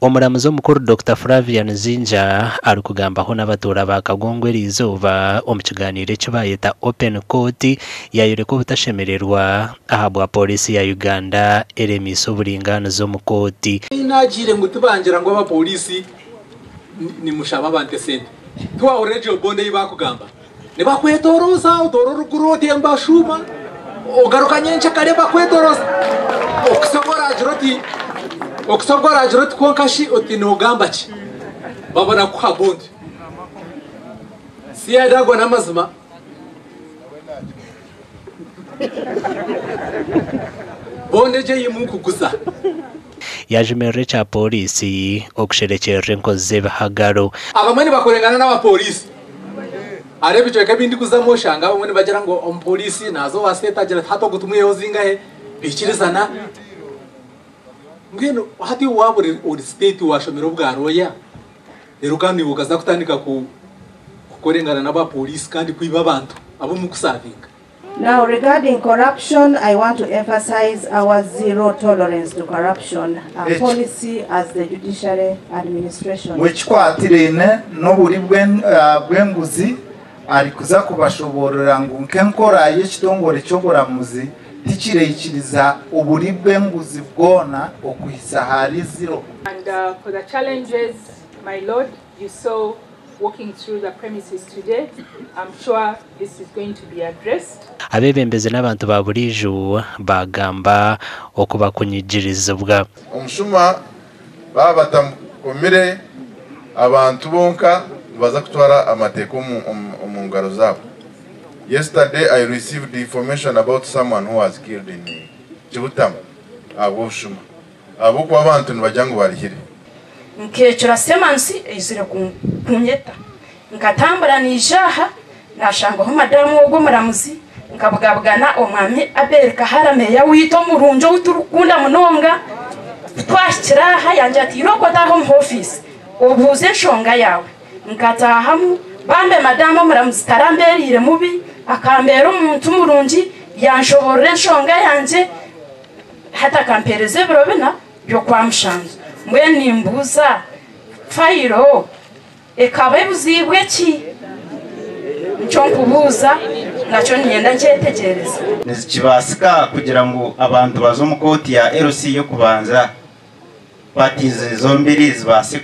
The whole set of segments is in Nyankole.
Omuramuzi omukuru Dokita Flavian Zinja arikugambaho n'abatuura ba Kagongo eriizooba omu kiganiiro eki baayeta Open Court yaayoreka obutashemererwa ahabwa Pooriisi ya Uganda eremiise oburingaaniza omu kooti. Naagiire ngu tibangira ngu abapooriisi nimushaba abantu esente. Tiwahurira egyo bond ei bakugamba? Nibakwetoroza otoora oruguru otemba oshuuma ogaruka nyenkyakare bakwetoroza okuhitsya obu oraagira oti okuhitsya obu oraagira oti kwonka shi oti noogamba ki? Babona kukuha bond. CID ago n'amazima. Bond egyo ei mukuguza. Yaajumirira ekya pooriisi okusherekyerera enkozi z'ebihagaro. Abamwe nibakorengana n'abapooriisi. Hariho ebicweka ebi ndikuzamu oshanga abamwe nibagira ngu omupooriisi naaza owa state agira ati hati ogu tumwiheho zingahe baikirizana. Mbwenu hati waaba ori state waashomire obwa lawyer reero kandi iwe okaza kutandika kukorengana n'abapooriisi kandi kwiba abantu abu murikusavinga. Now regarding corruption, I want to emphasize our zero tolerance to corruption Eki. policy as the judiciary administration. Ngu ekikwatiraine n'oburi bw'enguzi arikuza kubashoboorora ngu nk'enkora y'ekitongore ky'oburamuzi tikireikiriza oburi bw'enguzi bwona okuhitsya ahari ziro. And for the challenges my lord you saw walking through the premises today, I'm sure this is going to be addressed. Abeebembezi n'abantu ba buriijo baagamba oku bakunyigirizibwa. Omushuma baaba batamukomire abantu bonka nibaza kutwara amateeka omu ngaro zaabo. Yesterday I received information about someone who was killed in Kibutama ahabw'obushuma ahabw'okuba abantu nibagira ngu barihire. Nkeecura semansi eizire kunyeta. Nkatambura naija aha, naashangaho madamu ogwo omuramuzi, nkabugabugana Omwami Abel Kahara meeya waitu omurungi ou turikukunda munonga. Ku twahikire aha yangira ati irooko otaahe omu ofiisi obuuze enshonga yaawe. Nkataahamu, bambe madamu omuramuzi tarambeereire mubi, akambeera omuntu murungi, yanshoboorora enshonga yangye, hati akampeereza ebiro bina. by'Okwamushanju. Mbwenu nimbuuza, fayiro ekaba ebuziibwe ki? Nikyo nkubuuza, nakyo niinyenda nkyetegyereze. Nikibaasika kugira ngu abantu baze omu kooti ya LC y'okubanza parties zombiri zibaase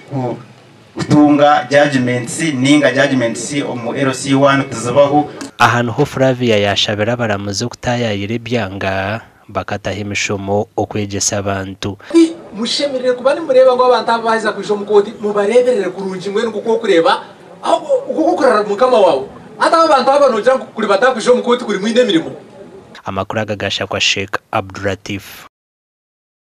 kutunga judgements ninga judgements omu LC one tizibaho. Aha niho Flavia yaashabira abaramuzi okutaayaayira ebyanga bakataho emishomo okwegyesa abantu. Hati mushemereire kuba nimureeba ngu abantu aba baaheza kwija omu kooti mubareeberere kurungi mbwenu nk'oku orikureeba nk'oku orikurora mukama waawe. Hati aba bantu aba noogira ngu kuri bataakwija omu kooti kuri mwine emirimo. Amakuru aga gaashakwa Sheikh Abdulatif.